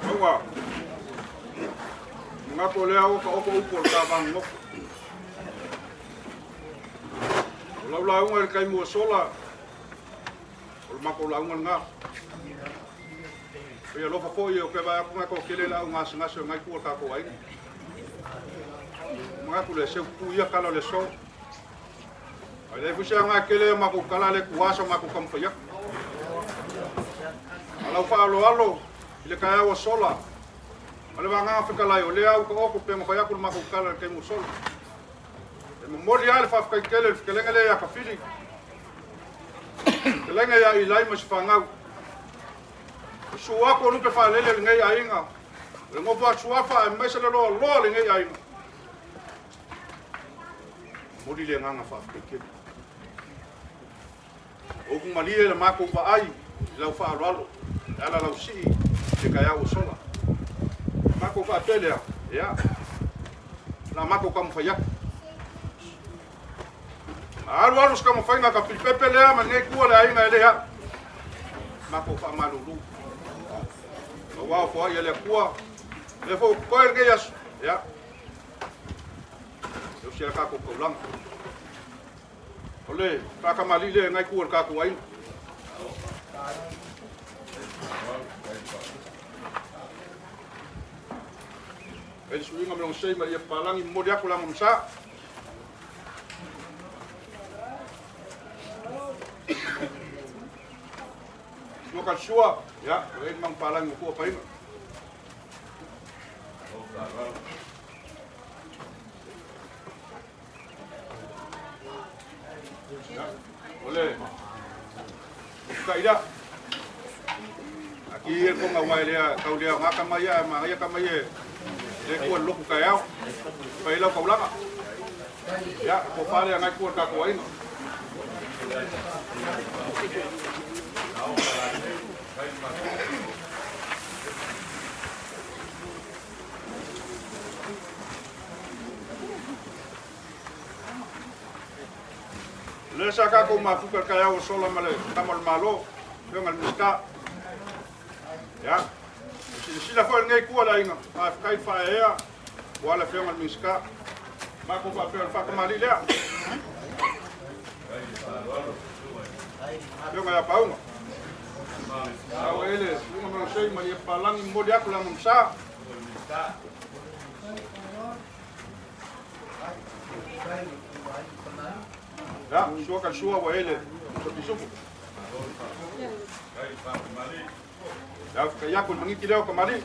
Aua, manatu o lea ua taoto upu o le tavagogofo. O lau lauga i le taimi ua sola, o le matou lauga lena. Pei alofa foi ou te vaai atu na toatele le au gasegase o lenei itu o le tatou aiga. Manatu lea, seu pupuu ia tala o le aso. Ae leai foi se aoga e tele a matou tala le tuua sa matou taumafai atu. A lau faaaloalo i le taeao ua sola, ma le vagaga fetalai o lea ua taoto pei ona fai atu le matou tala i le taimi ua sola. E momoli lava le faafetai tele i le fetalaiga lea ia Kafili, fetalaiga ia Ilai ma si fanau. O susu atu o lupe faalele o lenei aiga, o le nofo a suafa aemaise le loaloa o lenei aiga. Momoli le agaga faafetai tele. O upu malie le matou vaai i lau faaaloalo e ala lau sii i le taeao ua sola. Matou faapea lea, ia, o le a matou taumafai atu. A alu alu se taumafaiga a ka Filipepe lea ma lenei itu o le aiga e le au. Matou faamalulu. Aua o foai a le Atua, lea foi ua totoe lenei aso, ia, e osi ai le tatou taulaga. O le faatamalii lea i lenei itu o le tatou aiga. Fai le suiga ma lona sei ma ia papalagi momoli atu le agamasa. Sua ka sua, ia, o le mang palangi o kua painga. Ia, o le kaida. Aki e konga wai lea kau lea ngā kama ia ma ia kama ia le kua loku kai au. Pai lau kaulanga. Ia, ko pale ngai kua ka kua ina. Lea sa tatou mafuta le taeao ua sola ma le tama o le Malo, afioga i le Minisita. Ia, silasila foi lenei itu a le aiga, faafetai le faaeaea aua le afioga i le Minisita. Matou faapea o le faatamalii lea. Afioga ia Pauga. Au ele, lunga melosei ma ia palangi moli aku la mamsa. Ya, sua ka sua wa ele, so pisupu. Ya, kaya kun mangiki leo kamari.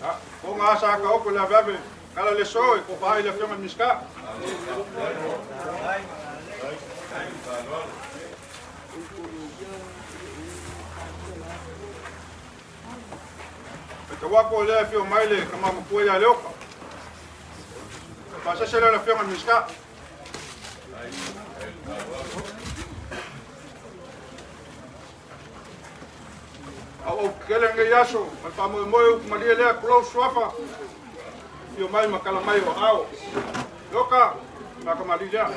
Ya, ko nga sa ka o ko la vabe, kala le so ko pa ile fioma miska. Te wako le fio maile kama mkua ya leoka. Pasa sele la fioma miska. Au kele ngai aso, mal pa mo mo malia lea kulau suafa. Fio mai makala mai o ao. Loka, makamali lea.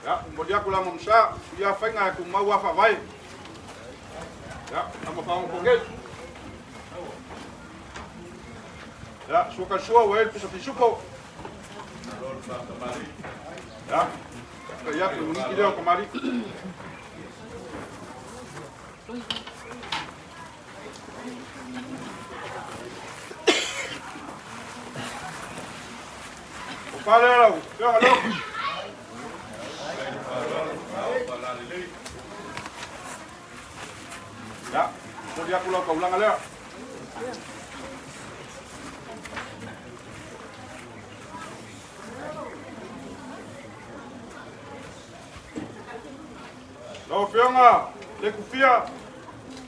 Ya, mo dia kula mamsa, ia fainga ku mau afa vai. Ya, ama pa mo konge. Ya, suka sua wa el piso pisupo. Ya. Ya, ku ni leo kamari. O pale lau, yo alo. Ya, mo dia kula kaulanga lea. Lau fionga, le kufia.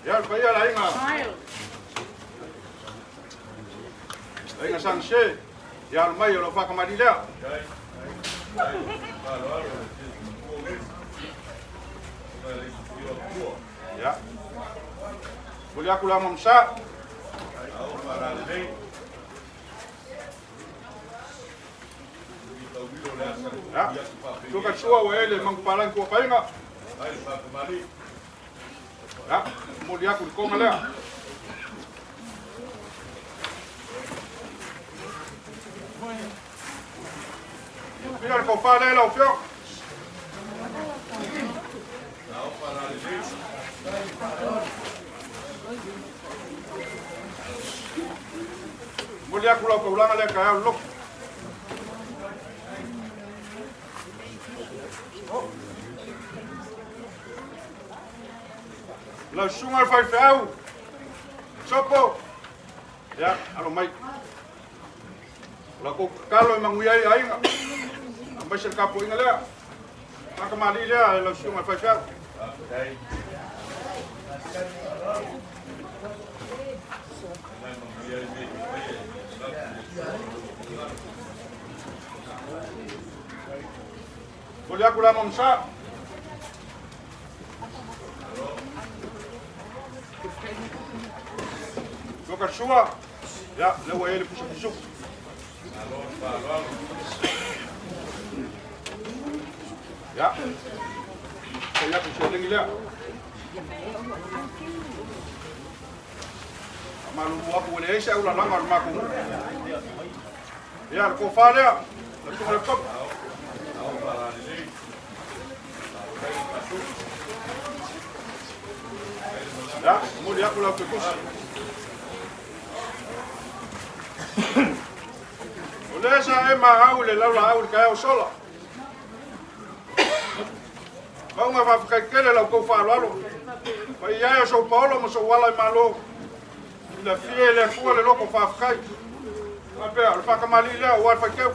Ya, le paia la inga. La inga sanse. Ya, le mai o lo whakamari lea. Ya. Boleh aku lah mamsa. Ya. Suka sua wa ele mangpalang ku painga. Ya, mo dia ku konga lea. Pila le kofa le lau fio. Mo dia ku lau kaulanga lea ka au lok. Lau sunga le whaiwheau. Sopo. Ya, alo mai. La ko kalo e manguia ai ainga. Ambai se kapo inga lea. Makamali lea lau sunga le whaiwheau. Boleh aku lah mamsa. Loka sua. Ya, lewa ele pusa pisuk. Ya. Kaya ku sio lea. Malu aku le ese ula langa le maku. Ya, ko fa lea. La sunga le pop. Ya, mo dia ku lau ke kusi. O le sa e ma au le lau la au le kai au sola. Maunga whawhakaikele lau kou whaaloalo. Pai ia o sau paolo ma sau wala i malo. I la fie le akua le loko whawhakai. Wapea, le whakamali lea o wale whaikeu.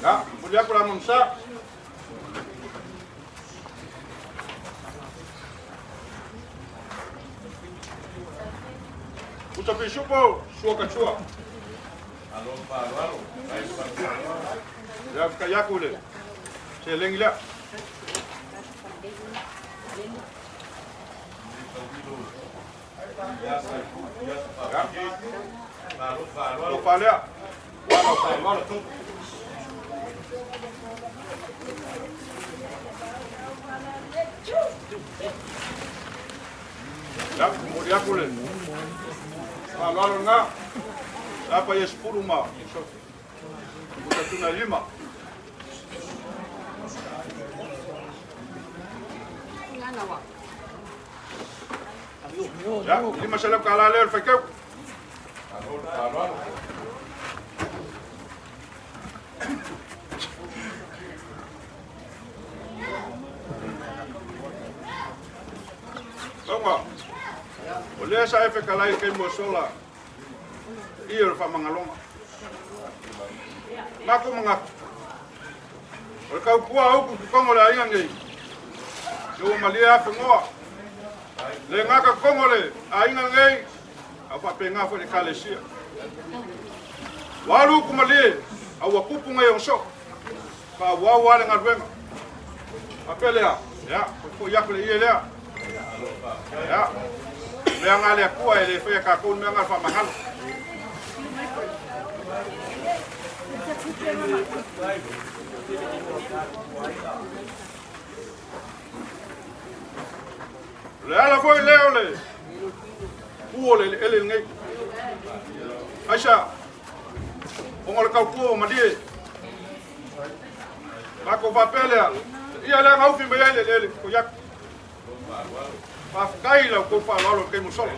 Ya, muli aku la mamsa. Uta pisupo, sua kachua. Ya, kayaku le. Se lengi lea. Ya. Ko falea. Ua lau faaaloalo. Ia, momoli atu le faaaloalo lena. Sa pa ia 10 ma pusa 5. Ia, $500 lea o le faitau. Tonga, o lea sa e fetalai i taimi ua sola i o le faamagaloga. Matou manatu, o le tautua a upu i totonu o le aiga nei, se ua malie afenoa. Le gata totonu o le aiga nei, a faapena foi le Ekalesia. Ua alu upu malie, a ua tupu nei ona soo. Faaauau lava le galuega. Faapea lea, ia, foifoi atu le ie lea. Ia, mea na le Atua e le faia tatou le mea na faamagalo. O le ala foi lea o le pu o le eleele lenei. Aisea, ona o le tautua ua malie. Matou faapea lea, ia lea na ufi mai ai le eleele, foi atu. Faafetai i la outou faaaloalo i le taimi ua sola.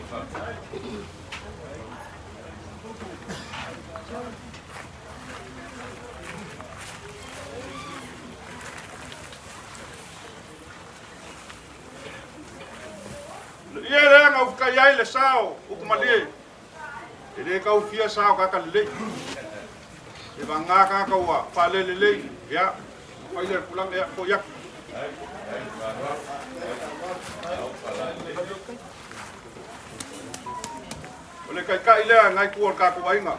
Ia lea na ufikai ai le sa o Utumalie. E le tau fia sa o tagata lelei. E vagana tagata ua faalelelei, ia, fai lea le tulaga, ia, foi atu. O le taitai lea nai tua o le tatou aiga.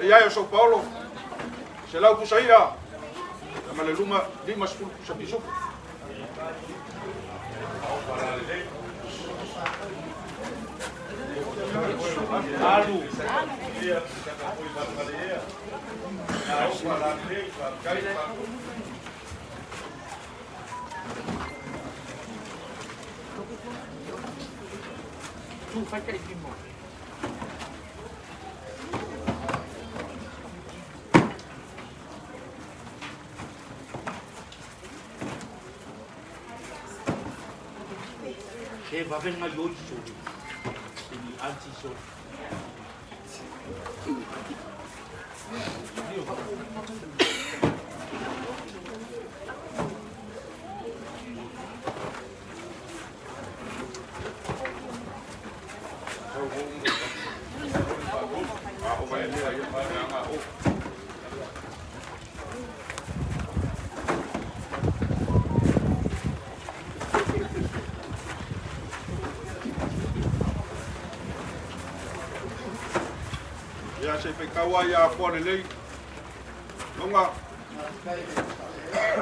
E i ai o São Paulo, 100 pusa ia, ma le luma 50 pusa pisuku. He wawenga ioi sori. Te ni anti sori. Ia se i faitau ai ia Apoa lelei. Longa.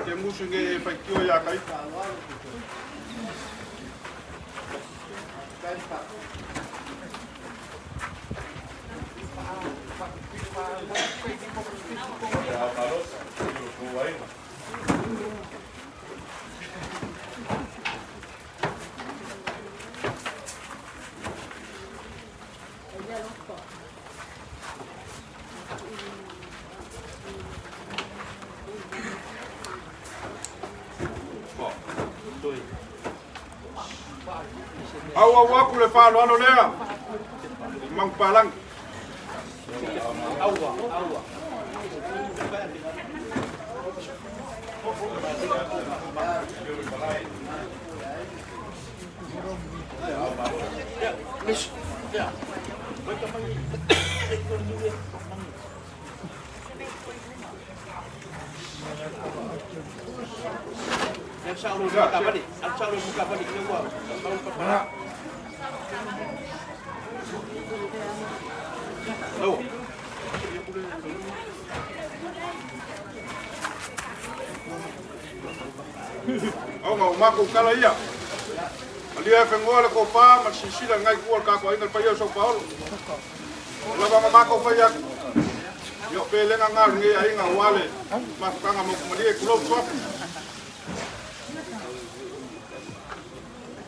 Te musu nge e faitio ia kai. Auau aku le faaaloalo lea i Manupālagi. Aua, aua. Auga o makou tala ia. Malie afenoa le tofa ma le silasila i lenei itu o le tatou aiga le paia o São Paolo. O lava na matou fai atu. Ia o pelega na o lenei aiga aua le mafutaga motumalie, tulou Tuapu.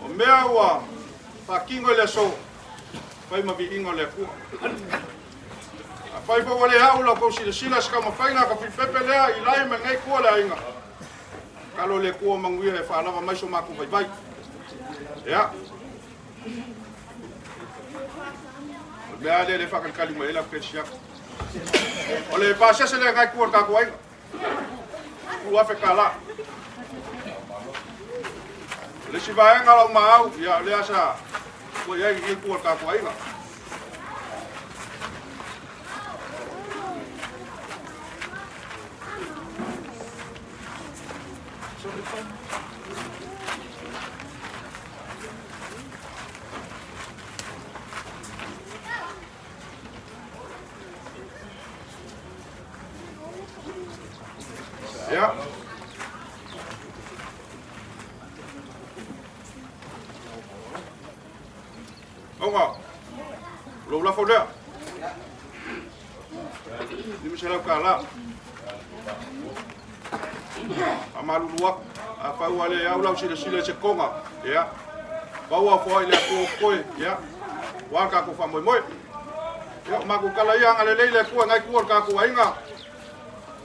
O mea ua faatino i le aso, fai ma viiga o le Atua. Afai foi ua le au la outou silasila i se taumafaiga a Tafilipepe lea i lai ma lenei itu o le aiga, tatalo i le Atua o manuia e faalava mai so matou vaivai. Ia, o le mea lava lea e faatalitali mai ai le Afu Kerisiano. O le pasese lea i lena itu o le tatou aiga, $10,000. O le isi vaega o lau maau, ia o lea sa ua i ai i lenei itu o le tatou aiga. Ia. Auga, lou lafo lea. $500. Faamalulu atu, afai ua le au lau silasila i se toga, ia, pau a foai le Atua o totoe, ia, ua le tatou faamoemoe. Ia, o matou tala ia, agalelei le Atua i nai tua o le tatou aiga,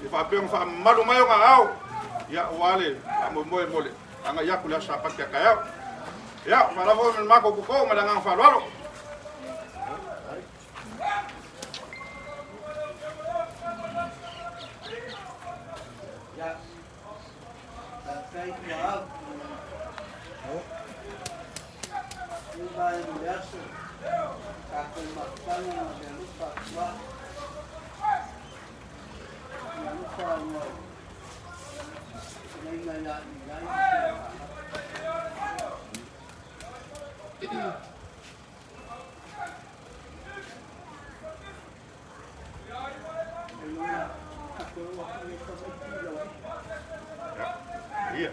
ia faapea ona faamamalu mai ona aao, ia, aua le faamoemoe mo le agai atu i le aso Sapati a taeao. Ia, faalava foi ma le matou totoo ma le agaga faaaloalo. Ia.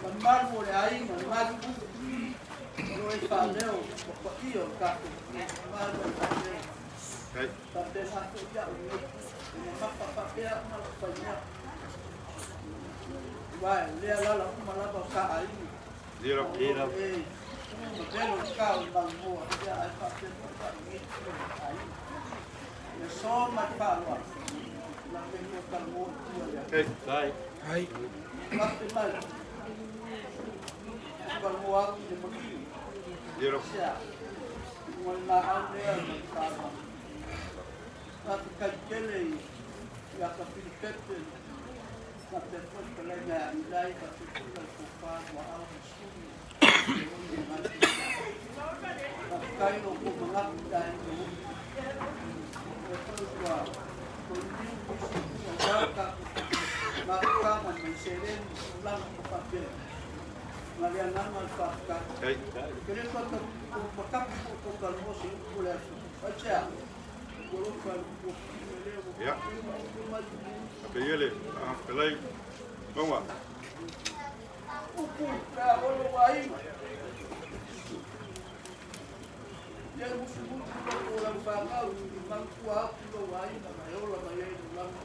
Mamalu o le aiga, mamalu o lo e faaleo o paia o tatou mamalu o faaleo. Faapena foi au nei, e mamafa faapea ma lou faimea. Aua o lea lala uma lava o sa aiga. O e ma velo i ka o malumoa, ia ae faapea foi faanei aiga. Ia so ma le faaaloalo, la pe ua talanoa i tua lea. Lape mai. Talanoa atu i le makiu. Sea. Ua le maau lea ma le faaaloalo. Faafetai tele ia Tafilipepe, faapea foi le fetalaiga ia Ilai, faapea foi lau tofa Muaau ma Suli, Faafetai lo outou manatu i aiga uma. O lea foi ua toe liliu nisi aua le tatou mafutaga mai seleni ma tulaga uma faapea. Ma le agaga o le faafetai. Ou te le toe matapu po o tou talanoa se upu o le aso. Aisea? Ua alofa ua pili lea ua Ia. Faapea ia le Fetalai Mauga. Upu pe a olo ua aiga. Ia musumusu loko o lau fanau i mautua atu lou aiga ma e ola mai ai lou lagi.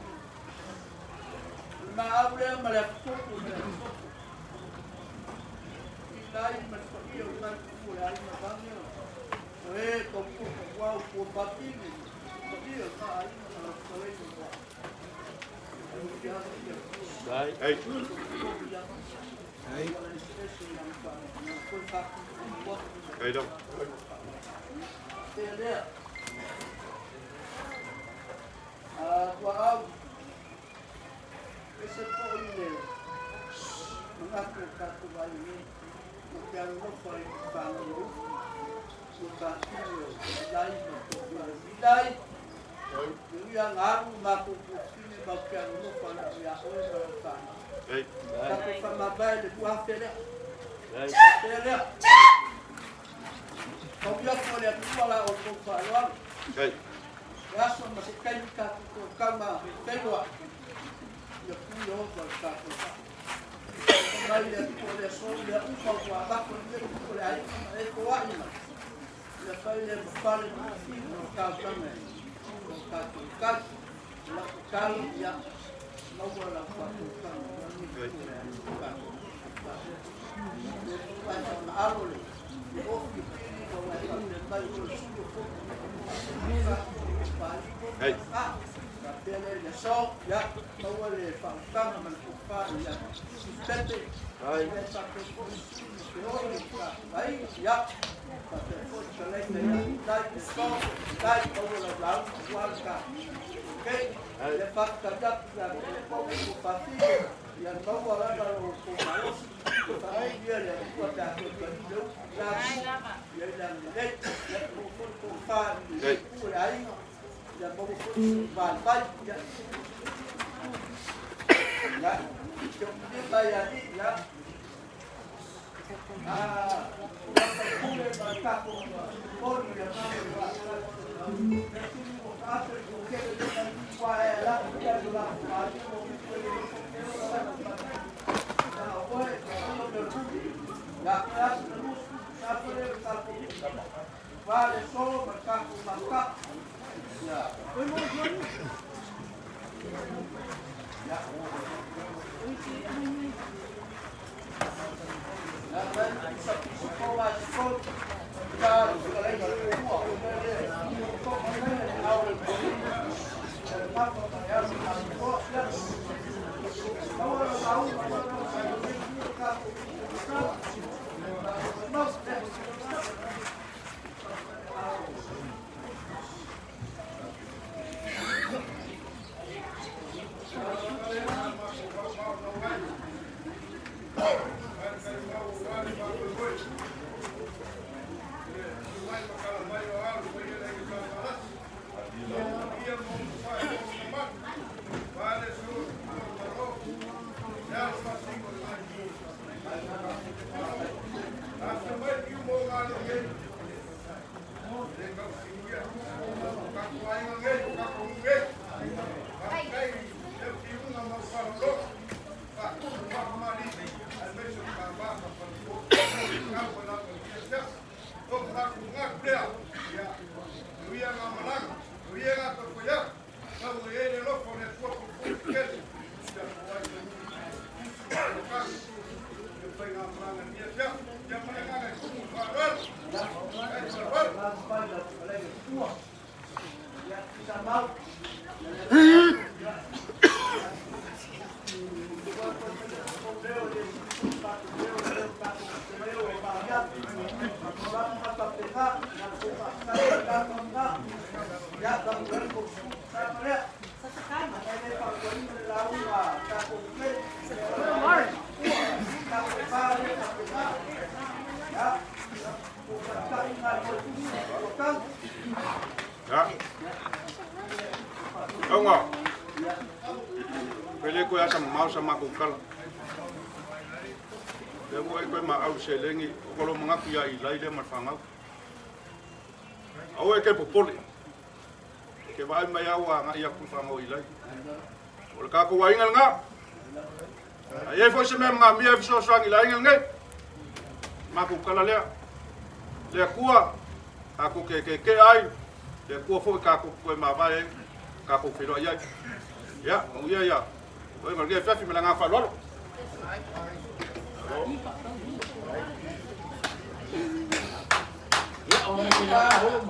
O le maau lea ma le atotopo ma le atotopo. I lai ma le paia o le matou o le aiga vane o e tautopo ua au tua patini. Paia o ka aiga ma lau fetalaiga ua. Ei. Ei lau. Tuaau, ese foi le manatu o tatou aiga nei, ma te alolofa i le fanau a Ufi, ua tatou e Ilai ma Tofa Ilai, e ui lava ina alu le matou tuafafine, matou te alolofa lava ia oe ma lau fanau. Tatou faamavae i le 2000 lea. Faapea lea. Taui atu e le Atua la outou faaaloalo. Se aso ma se taimi tatou toe tau ma feiloai, ia pui Ieova i le tatou vaa. Fai mai le Atua o le aso mea uma ua avatu e lenei itu o le aiga ma e foai mai, ia fai lea ma fale ma fiu o le taulaga e o tatou tai. O lau tatalo, ia maua lau faatonuga i lenei itu o le aiga o tatou. Le Atua e faamaalo le ofi pili ma ua e faapea mai o le sui o fono faapea lea i le aso, ia maua le faautaga ma le tofa ia Pepe, ia faapea foi sui ma Feoi o tatou aiga, ia faapea foi fetalaiga ia Lai le aso, Lai maua lau lauga aua le tatou okay, ia faafetai atu ia te outou o Fafine, ia maua lava lo outou malosi, faamanuia le Atua pe a toe paliu le upu i la itu, ia i le agalelei, ia maua foi le tofa i le itu o le aiga, ia maua foi se vaivai, ia ia te lima ia alii, ia a pule ma le tatou moni le agaga o le faafetai. Le tuli ua taape le toatele lea mai ua e la ia le latou aiga ua upu e le nofo te ola lava ma a oe o le muli ia te aso le lusu sa fale le tatou va le so ma le tatou maka ia ia Ya. Auga. Pe le koe asa mamao sa makou kala. Lea ua e koe maau seleni o ko lo manatu ia Ilai lea ma le fanau. Aua e ke popole. Ke vaai mai au a agai atu le fanau o Ilai. O le tatou aiga lena. A i ai foi se mea magamia e fesoasoani i le aiga lenei, matou tala lea. Le Atua, tatou te keekee ai, le Atua foi tatou te toe mavae ai, tatou feiloai ai. Ia, manuia ia oe ma lenei afiafi ma le agaga faaaloalo.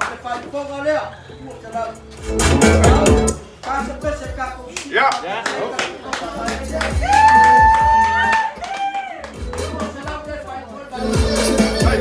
Le faaipoga lea, 200. Ka se pese tatou. Ia. Hai.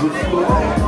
Before.